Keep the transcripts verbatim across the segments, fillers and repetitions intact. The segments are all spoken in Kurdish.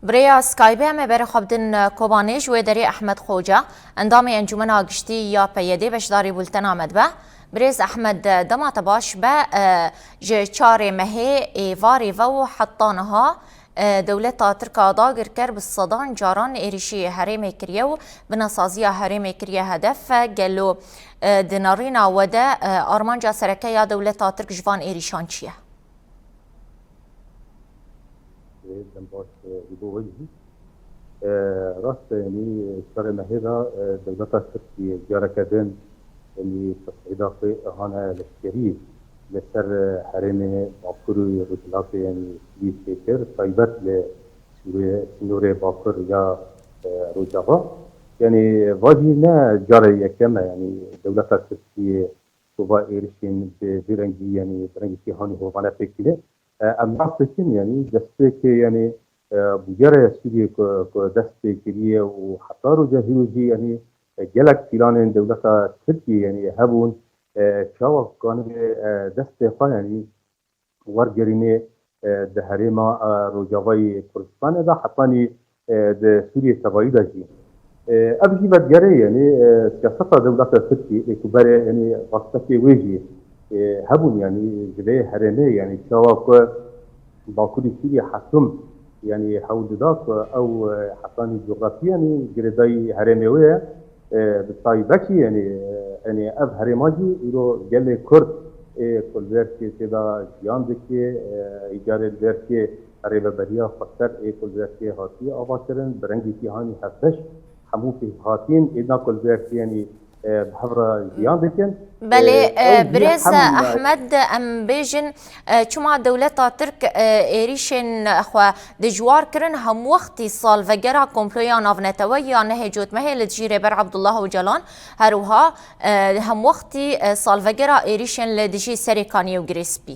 Bi rêya Skype em ê berê xwe bidin Kobanê, ji wê derê Ehmed Xoca, endamê Encûmena Giştî ya P Y D beşdarî bultena me dibe. Birêz Ehmed, dema te baş be, e, ji çarê mehê êvarê ve û heta niha, e, dewleta Tirk a dagirker bi sedan caran êrişî herêmê kiriye û binesaziya herêmê kiriye hedef. Gelo, e, di nerîna we de, e, armanca sereke ya dewleta Tirk ji van êrişan çi ye? Ê, dem baş, e, ji bo we jî. E, rast e, yanî, çarê mehê de, e, dewleta Tirkiyê careke din, yanî, tesîda xwe hane leşkerî li ser, e, herêmê Bakur û Rojhilatê, yanî, Sûriyê çêkir, taybet li Sûriyê, sînorê Bakur ya, e, Rojava. Yanî, va jî ne cara yekem e, yanî, dewleta Tirkiyê ku va êrişên bi vî rengî, yanî bi rengekî hanî hovane pêk tîne. E, em nas dikin, yanî destpêkê, yanî, e, bûyerê Sûriyê ku, ku dest pê kiriye û heta roja hîro jî, yanî, e, gelek pîlanên dewleta Tirkiyê, yanî hebûn, e, çawa kanibê, e, destê xwe, yanî wergerînê, e, di herêma, e, Rojavayê Kurdistanê de, hetanî, e, di Sûriyê Tevayî de jî. E, ev jî vedigere, yanî, e, siyaseta dewleta Tirkiyê ê ku berê, yanî, vastekê wê jî, e, hebûn, yanî, ji vê herêmê, yanî, çawa ku Bakurê Sûriyê Hetum, yanî, hewl dida ku ew, e, hetanî cografî, yanî, girêdayî herêmê wê ye. E, bi taybetî, yanî, e, yanî ev herêma jî îro gelê Kurd ê ku li vê derkê tê de jiyan dike, e, îcarê li vê derkê rêveberiya xweser ê ku li vê derkê hatiye avakirin, bi rengekî hanî hevbeş hemû pêkhatîn êdna ku li vê derkê, yanî, e, bi hev re jiyan dikin. Belê, E, e, ew jî birêz hem, e, Ehmed, em bêjin, e, çima dewleta Tirk, e, êrîşên xwe dijwar kirin, hemwextî salvegera komploya navneteweyî ya nehê cotmehê li dijî Rêber Abdullah Ocalan, her wiha, e, hemwextî, e, salvegera êrîşên li dijî Serêkaniyê û Girê Spî.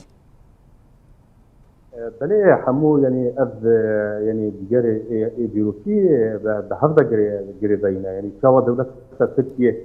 E, belê, hemû, yanî, ev, e, yanî, digerê ê, ê dîrokî, e, bi, bi hev de girê-, girêdayî ne. Yanî, çawa dewleta Tirkiyê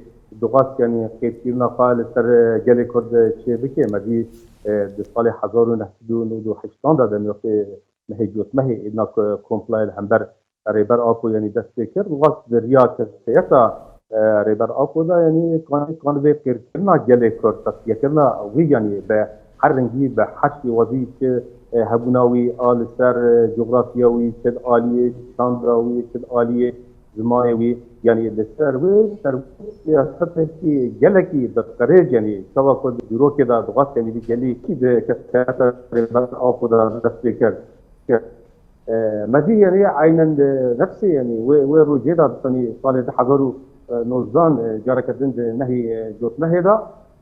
dixwest, yanî, qêdkirina xwe li ser, e, gelê Kurd, e, çê bike? Me dî, e, di salê hezar û neh sed û nod û heştan de demê wextê nehê cotmehê êdna ku komployê li hember Rêber Apo, yanî, dest pê kir, dixwest di riya keseyeta, e, Rêber Apo de, yanî, kan-, kanibê qêrkirina gelê Kurd, tesfiyekirina wî, yanî, bi her rengî, bi her şêwazî, çi, e, hebûna wî a li ser, e, cografya wî, çi di aliyê çanda wî, çi di aliyê zimanê wî, yanî, li ser wê, ser wê siyasetekî gelekî bi qirêj, yanî, çawa ku di dîrokê de dixwest, yanî, vî gelî kî di keseyeta Rêber Apo de dest pê kir. E, me dî, yanî, eynen, e, nefsê, yanî, wê, wê rojê de, yanî, salê du hezar û nozdan, e, careke din di nehî, e, cotmehê de,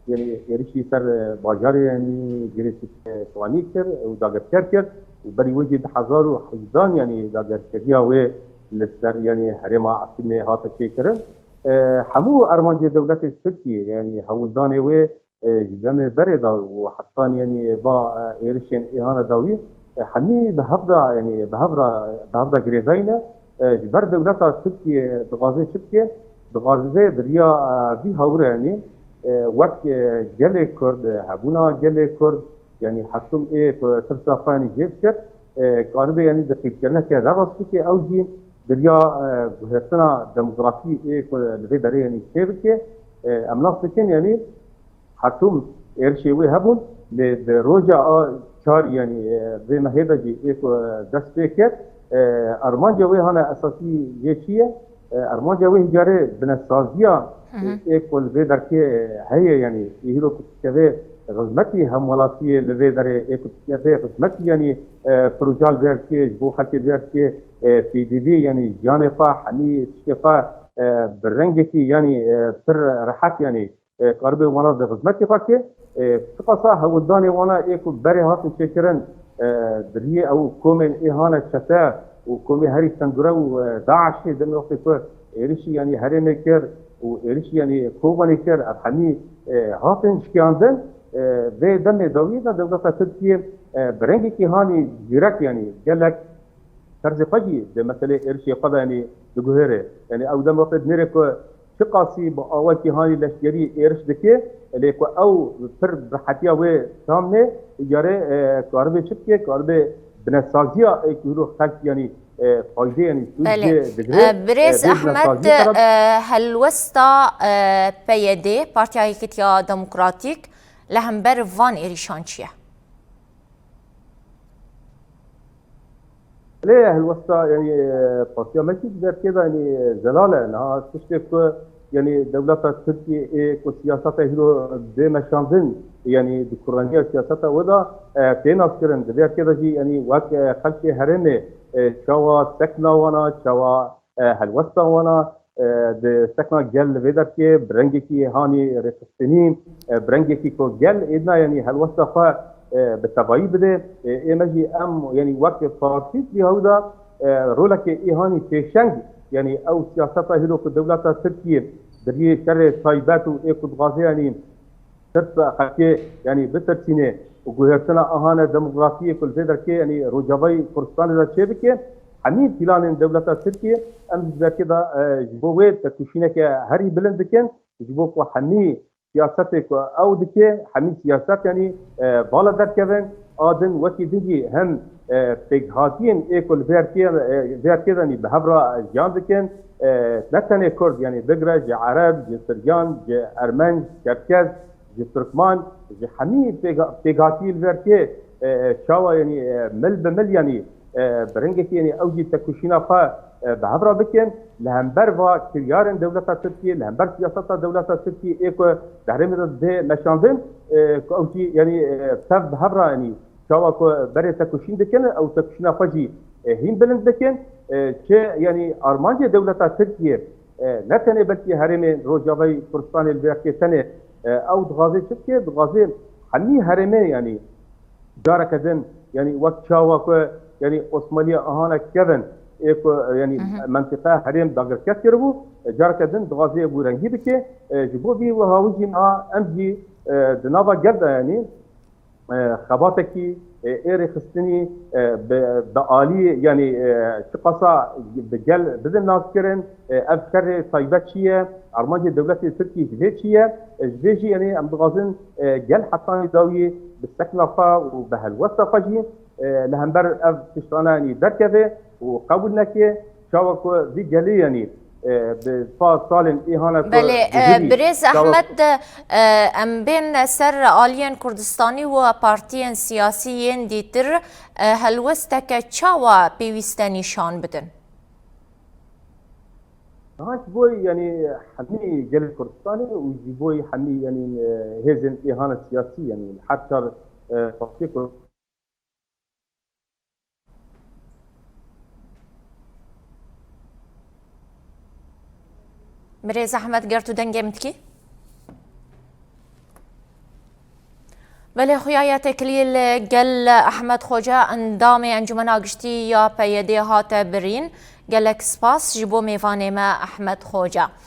yanî, êrişî ser, e, bajarê, yanî, Girê Spî, e, Kobanî kir û dagirker kir û berî wê jî du hezar û hejdan, yanî, dagirkeriya wê li ser, yanî, herêma Efrînê hate çêkirin. E, hemû armancê dewletê Tirkiyê, yanî, hewldanê wê, e, ji demê berê de û hetan, yanî, va, e, êrişên êhana dawî, e, hemî bi hev de, yanî, bi hev re, bi hev de girêdayî ne. E, ji ber dewleta Tirkiyê dixwaze çi bike? Dixwaze bi riya, e, vî hawire, yanî, e, wek, e, gelê Kurd, e, hebûna gelê Kurd, yanî, hetum ê ku tirsa xwe, yanî, jê bikir, e, karibe, yanî, di qîdkirineke derbas bike, ew jî bi riya, e, guhertina demografî ê ku li vê derê, yanî, çê bike. E, em nas dikin, yanî, Hetum êrişê wê hebûn, lê di roja a çar, yanî, e, vê mehê de jî ê ku dest pê kir, e, armanca wê hane esasî yê çi ye? E, armanca wê hîcarê binesaziya, Hı hı. e, ê ku li vê derkê heye, yanî, îro ku dikeve xizmetî hemwelatiyê li vê derê, ê ku dikeve xizmetî, yanî, e, proja li vê derkê, ji bo xelkê vê derkê, e, pêdivî, yanî, jiyanê xwe, hemî tiştê xwe, e, bi rengekî, yanî, e, pir rehet, yanî, e, karibe wana di xizmetê xwe ke, e, çiqasa hewldanê wana ê ku berê hatin çêkirin, e, di riyê ew komên ê hane çete û komê herî sengure û, e, DAIŞê demê wextê ku êrişî, yanî, herêmê kir û êrişî, yanî, Kobanê kir, ev hemî, e, hatin şikiyandin, e, vê demê dawî de dewleta Tirkiyê, e, bi rengekî hanî zîrek, yanî, gelek terzê xwe jî di meselê êrişê xwe de, yanî, diguhêre. Yanî, ew dem wextê dinêre ku çiqasî bi awakî hanî leşkerî êriş dike, lê ku ew pir bi rehetiya wê tam nê, îcarê, e, karibe çi bike, karibe binesaziya ê ku hîro xelk, yanî, e, faydê, yanî sûcê Belê. digire, E, Birêz e, bê Ehmed, nasazî qerar e, helwesta, e, P Y D, Partiya Yekîtiya Demokratîk, li hember van êrîşan çi ye? Lê helwesta, yanî, e, partiya me jî di derkê de, yanî, e, zelal e. Niha tiştê ku, yanî, dewleta Tirkiyê ê ku siyaseta hîro bê meşandin, yanî, di kuraniya siyaseta wê de, e, tê naskirin. Di vê derkê de jî, yanî, wek, e, xelkê herêmê, e, çawa sekna wana, çawa e, helwesta wana, e, di sekna gel li vê derkê bi rengekî hanî rêxistinî, e, bi rengekî ku gel êdina, yanî helwesta xwe, e, bi tevayî bide. E, ê me jî em, yanî wek partî di hewda, e, rolekê ê hanî pêşeng, yanî ew siyaseta hîro ku dewleta Tirkiyê bi riyê şerê taybet û ê ku dixwaze, yanî tirs xelkê, yanî bitirsînê û guhertina ahane demokrasiyê ku li vê derkê, yanî Rojavayê Kurdistanê de çêbike, hemî planên dewleta Tirkiyê em ji derkê de, e, ji bo wê tekoşîneke herî bilind dikin, ji bo ku hemî siyasetê ku ew dike, hemî siyaset, yanî, e, vala derkevin, a din wekî din jî him, e, pêkhatiyên ê ku li vê derkê, e, vê derkê de, yanî bi hev re jiyan dikin, e, ne tenê Kurd, yanî bigre ji Ereb, ji Siryan, ji Ermenc, Çerkez, ji Tirkman, ji hemî pêga-, pêkhatî li vê derkê, e, çawa, yanî, e, mil bi mil, yanî, e, bi rengekî, yanî ew jî tekoşîna xwe, e, bi hev re bikin, li hember va kiryarên dewleta Tirkiyê, li hember siyaseta dewleta Tirkiyê ê ku di herêmê de dê meşandin, e, ku ew jî, yanî, e, tev bi hev re, yanî çawa ku berê tekoşîn dikin, ew tekoşîna xwe jî, e, hîn bilind bikin, e, çi, yanî armancê dewleta Tirkiyê, e, ne tenê belkî herêmê Rojavayê Kurdistanê li vê yekê tenê, e, ew dixwaze çi bike, dixwaze hemî herêmê, yanî careke din, yanî wek çawa ku, yanî Osmaniya ahane kevin, ê ku, e, yanî Hı hı. mentiqe herêm dagirker kiribû, e, careke din dixwaze bûrengî bike. E, ji bo vî wiha wî jî niha em jî, e, di nava gel de, yanî, e, xebatekî, e, ê rêxistinî, e, bi, bi alî, yanî, e, çiqasa bi gel bidin naskirin, e, ev şerê taybet çi ye, armancê dewletê Tirkî ji vê çi ye, e, ji vê jî, yanî, em dixwazin, e, gel hetanî dawiyê bi sekna xwe û bi helwesta xwe jî, e, li hember ev tiştane, yanî, derkeve û qebûl neke, çawa ku vî gelê, yanî, e, bi pa salên êhana ku Belê, e, dihilî, Birêz çawa Ehmed, e, em bên ser aliyên Kurdistanî û partiyên siyasî yên dîtir, e, helwesteke çawa pêwîst e nîşan bidin? Niha ji bo, yanî, hemî gelê Kurdistanê û ji bo hemî, yanî, e, hêzên êhana siyasî, yanî, her çar, e, partiyê Kurd- Birêz Ehmed, ger tu dengê min dikî? Belê, xuya ya têkiliyê li gel Ehmed Xoca, endamê Encûmena Giştî ya P Y D hate birîn. Gelek spas ji bo mêvanê me Ehmed Xoca.